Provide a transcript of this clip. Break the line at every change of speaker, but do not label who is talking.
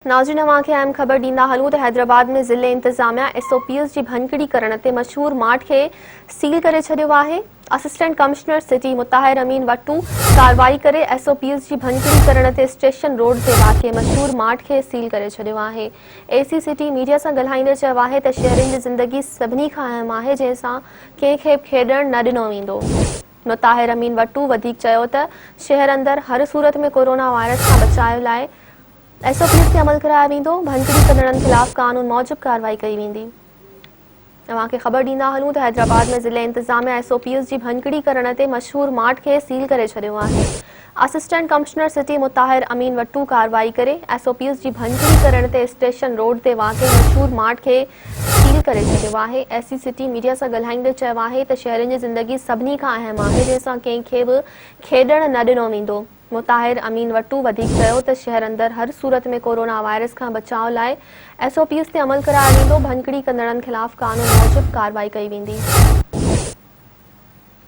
ناظرين اوهان کي اهم خبر ڏيندا هلون ته حيدرآباد ۾ ضلعي انتظاميا ايس او پيز جي ڀڃڪڙي ڪرڻ تي مشهور مارٽ کي سيل ڪري ڇڏيو آهي. Assistant commissioner city Mutahir Amin Wattoo ڪارروائي ڪري ايس او پيز جي ڀڃڪڙي ڪرڻ تي اسٽيشن روڊ تي واقع مشهور مارٽ کي سيل ڪري ڇڏيو آهي. اي سي سٽي ميڊيا سان ڳالهائيندي چيو آهي ته شهرين جي زندگي سڀني کان اهم آهي جنهن سان ڪنهن کي به کيڏڻ نه ڏنو ويندو. مطاهر امين وٽو وڌيڪ چيو ته شهر اندر هر صورت ۾ ڪورونا وائرس کان بچاء لاء ايس او پيز تي عمل ڪرايو ويندو، ڀڃڪڙي ڪندڙن خلاف قانون موجب ڪارروائي ڪئي ويندي. اوهان کي خبر ڏيندا هلون ته حيدرآباد ۾ ضلعي انتظاميا ايس او پيز جي ڀڃڪڙي ڪرڻ تي مشهور مارٽ کي سيل ڪري ڇڏيو آهي. Assistant commissioner city Mutahir Amin Wattoo ڪارروائي ڪري ايس او پيز جي ڀڃڪڙي ڪرڻ تي اسٽيشن روڊ تي واقع مشهور مارٽ کي سيل ڪري ڇڏيو آهي. اي سي سٽي ميڊيا سان ڳالهائيندي چيو آهي ته شهرين جي زندگي سڀني کان اهم آهي جنهن سان ڪنهن کي به کيڏڻ نه ڏنو ويندو. مطاهر امين وٽو وڌيڪ چيو ته شهر اندر هر صورت ۾ ڪورونا وائرس کان بچاء لاء ايس او پيز تي عمل ڪرايو ويندو، ڀڃڪڙي ڪندڙن خلاف قانون موجب ڪارروائي ڪئي ويندي.